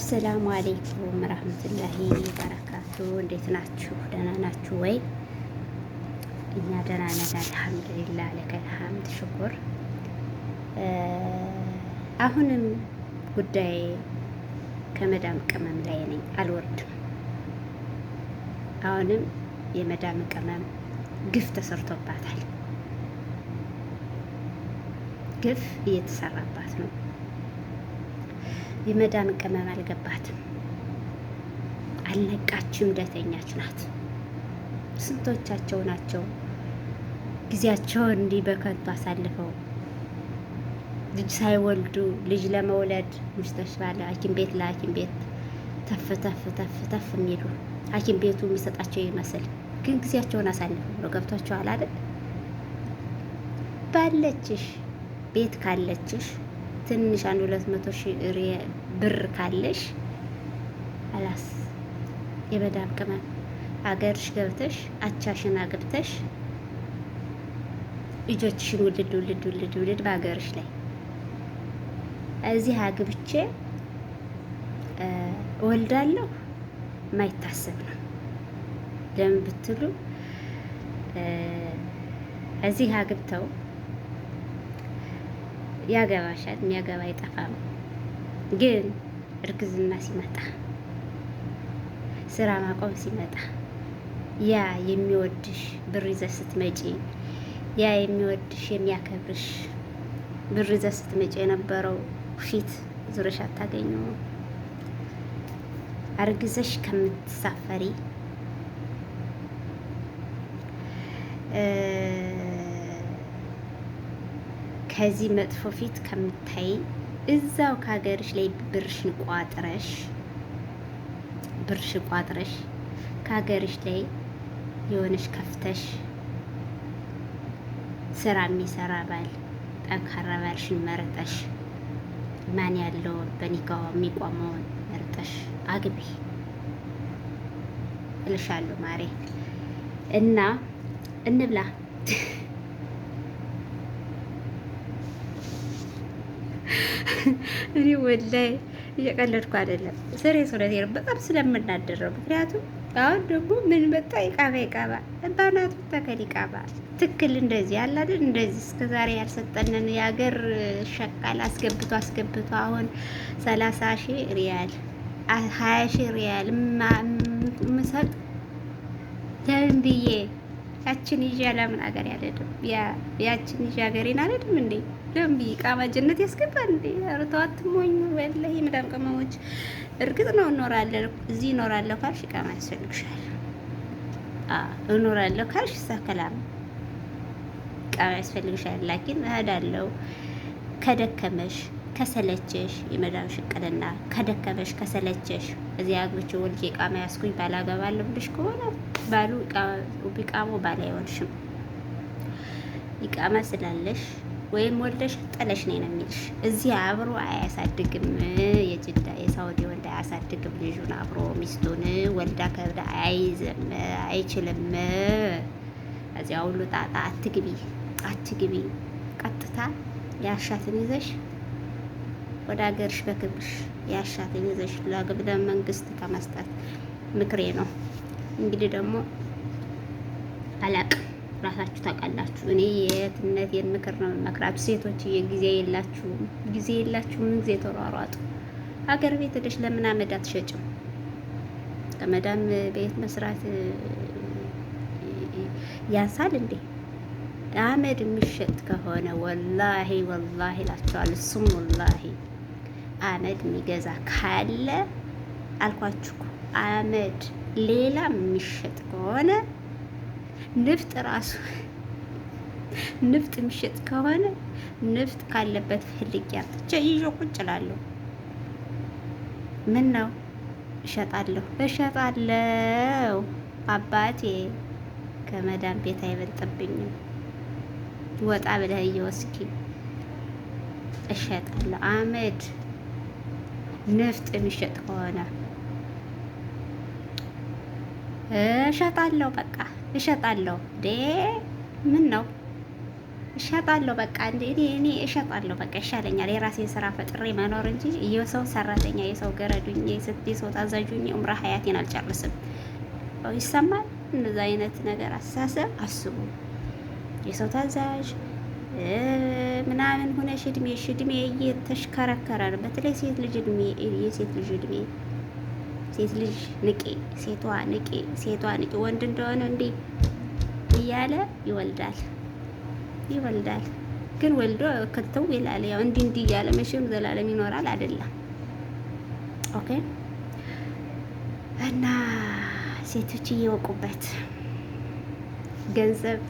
السلام عليكم رحمة الله وبركاته። እንዴት ናችሁ? ደህና ናችሁ ወይ? እኛ ደህና ነን፣ الحمد لله لك الحمد شكر። አሁንም ጉዳይ ከመዳም ቅመም ላይ ነኝ፣ አልወርድም። አሁንም የመዳም ቅመም ግፍ ተሰርቶባታል። ግፍ እየተሰራባት ነው። የመዳም ቅመም አልገባትም፣ አልነቃችም፣ ደተኛች ናት። ስንቶቻቸው ናቸው ጊዜያቸውን እንዲህ በከንቱ አሳልፈው ልጅ ሳይወልዱ ልጅ ለመውለድ مستشفى ለሐኪም ቤት ለሐኪም ቤት ተፍ ተፍ ተፍ ተፍ የሚሉ ሐኪም ቤቱ የሚሰጣቸው ይመስል ግን ጊዜያቸውን አሳልፈው ነው። ገብቷቸዋል አይደል? ባለችሽ ቤት ካለችሽ ትንሽ 100-200 ሺህ ብር ካለሽ خلاص የመዳም ቅመም አገርሽ ገብተሽ አቻሽን አግብተሽ ልጆችሽን ውልድ ውልድ ውልድ ውልድ በሀገርሽ ላይ። እዚህ አግብቼ እወልዳለሁ የማይታሰብ ነው። ለምን ብትሉ እዚህ አግብተው ያገባሻል፣ የሚያገባ አይጠፋም። ግን እርግዝና ሲመጣ፣ ስራ ማቆም ሲመጣ፣ ያ የሚወድሽ ብር ይዘሽ ስትመጪ፣ ያ የሚወድሽ የሚያከብርሽ ብር ይዘሽ ስትመጪ የነበረው ፊት ዙረሽ አታገኘውም። አርግዘሽ ከምትሳፈሪ፣ ከዚህ መጥፎ ፊት ከምታይ፣ እዛው ከሀገርሽ ላይ ብርሽን ቋጥረሽ፣ ብርሽን ቋጥረሽ ከሀገርሽ ላይ የሆነሽ ከፍተሽ ስራ የሚሰራ ባል፣ ጠንካራ ባልሽን መርጠሽ፣ ማን ያለውን በኒካው የሚቆመውን መርጠሽ አግቢ እልሻለሁ ማሬ። እና እንብላ። እኔ ወላሂ እየቀለድኩ አይደለም፣ serious እውነቴን ነው። በጣም ስለምናደር ነው። ምክንያቱም አሁን ደግሞ ምን መጣ? إقامة إقامة ባናቱ ተከል إقامة ትክል እንደዚህ አለ አይደል? እንደዚህ እስከ ዛሬ ያልሰጠንን የሀገር ሸቃል አስገብቶ አስገብቶ አሁን 30,000 ሪያል፣ 20,000 ሪያል ምሰጥ ለምን ብዬ ያችን ይዤ ለምን ሀገር ያልሄድም? ያችን ይዤ ሀገሬን አልሄድም እንዴ? ለምን ብዬ إقامة ጀነት ያስገባል እንዴ? ኧረ ተው አትሞኙ። ወላሂ መዳም ቅመሞች፣ እርግጥ ነው እኖራለሁ፣ እዚህ እኖራለሁ ካልሽ إقامة ያስፈልግሻል። እኖራለሁ ካልሽ ሰከላም إقامة ያስፈልግሻል። لكن እሄዳለሁ ከደከመሽ ከሰለቸሽ፣ የመዳም ሽቅልና ከደከመሽ ከሰለቸሽ፣ እዚህ አግብቼ ወልጄ إقامة ያስኩኝ ባላገባለሁ ብለሽ ከሆነ ባሉ ቢቃሞ ባል አይሆንሽም። إقامة ስላለሽ ወይም ወልደሽ ጥለሽ ነይ ነው የሚልሽ። እዚህ አብሮ አያሳድግም። የጅዳ የሳውዲ ወንድ አያሳድግም ልጁን አብሮ፣ ሚስቱን ወልዳ ከብዳ አይዝም፣ አይችልም። እዚያ ሁሉ ጣጣ አትግቢ፣ አትግቢ። ቀጥታ ያሻትን ይዘሽ ወደ ሀገርሽ በክብርሽ፣ ያሻትን ይዘሽ ለግብረ መንግስት ከመስጠት ምክሬ ነው። እንግዲህ ደግሞ አላቅም፣ ራሳችሁ ታውቃላችሁ። እኔ የትነቴን ምክር ነው የምመክራችሁ። ሴቶች ጊዜ የላችሁም፣ ጊዜ የላችሁም። ምን ጊዜ ተሯሯጡ። ሀገር ቤት ሄደሽ ለምን አመድ አትሸጭም? ከመዳም ቤት መስራት ያንሳል እንዴ? አመድ የሚሸጥ ከሆነ ወላሂ ወላሂ እላቸዋለሁ። እሱም ወላሂ አመድ የሚገዛ ካለ አልኳችሁ፣ አመድ ሌላ የሚሸጥ ከሆነ፣ ንፍጥ ራሱ ንፍጥ የሚሸጥ ከሆነ ንፍጥ ካለበት ፈልጌ አምጥቼ ይዤ ቁጭ እላለሁ። ምን ነው እሸጣለሁ፣ እሸጣለሁ። አባቴ ከመዳን ቤት አይበልጥብኝም። ወጣ ብለህ እየወስኪ እሸጣለሁ። አመድ ንፍጥ የሚሸጥ ከሆነ እሸጣለሁ። በቃ እሸጣለሁ። ዴ ምን ነው እሸጣለሁ በቃ እንደ እኔ እሸጣለሁ በቃ ይሻለኛል፣ የራሴን ስራ ፈጥሬ መኖር እንጂ የሰው ሰራተኛ የሰው ገረዱኝ የሰው ታዛዡኝ ኡምራ ሀያቴን አልጨርስም። ይሰማል። እንደዛ አይነት ነገር አስተሳሰብ አስቡ። የሰው ታዛዥ ምናምን ሆነሽ እድሜሽ እድሜ እየተሽከረከረ ነው። በተለይ ሴት ልጅ እድሜ የሴት ልጅ እድሜ ሴት ልጅ ንቄ፣ ሴቷ ንቄ፣ ሴቷ ንቄ። ወንድ እንደሆነ እንዴ እያለ ይወልዳል ይወልዳል። ግን ወልዶ ከተው ይላል። ያው እንዲህ እንዲህ እያለ መቼም ዘላለም ይኖራል አይደለም። Okay እና ሴቶች እየወቁበት ገንዘብ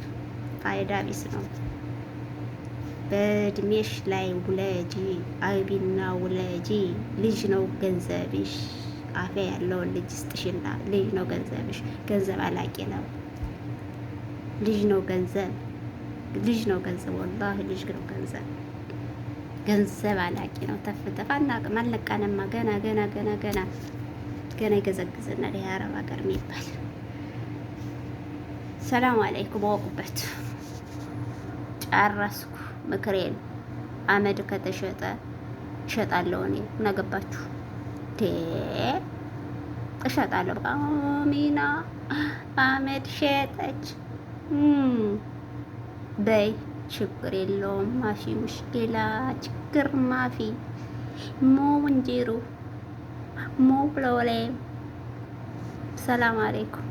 ፋይዳ ቢስ ነው። በእድሜሽ ላይ ውለጂ፣ አግቢና ውለጂ። ልጅ ነው ገንዘብሽ። አፌ ያለውን ልጅ ስጥሽና ልጅ ነው ገንዘብሽ። ገንዘብ አላቂ ነው። ልጅ ነው ገንዘብ። ልጅ ነው ገንዘብ። ወላሂ ልጅ ነው ገንዘብ። ገንዘብ አላቂ ነው። ተፍ ተፍ አናውቅም፣ አልነቃንማ። ገና ገና ገና ገና ገና ይገዘግዘናል ይሄ አረብ ሀገር የሚባል። ሰላም አለይኩም። ወቁበት። ጨረስኩ ምክሬን። አመድ ከተሸጠ እሸጣለሁ እኔ ምን አገባችሁ? እሸጣለሁ። በቃ አሚና አመድ ሸጠች በይ፣ ችግር የለውም። مافي مشكلة ችግር مافي ሞ እንጂሩ ሞ ፕሮብሌም። ሰላም አለይኩም።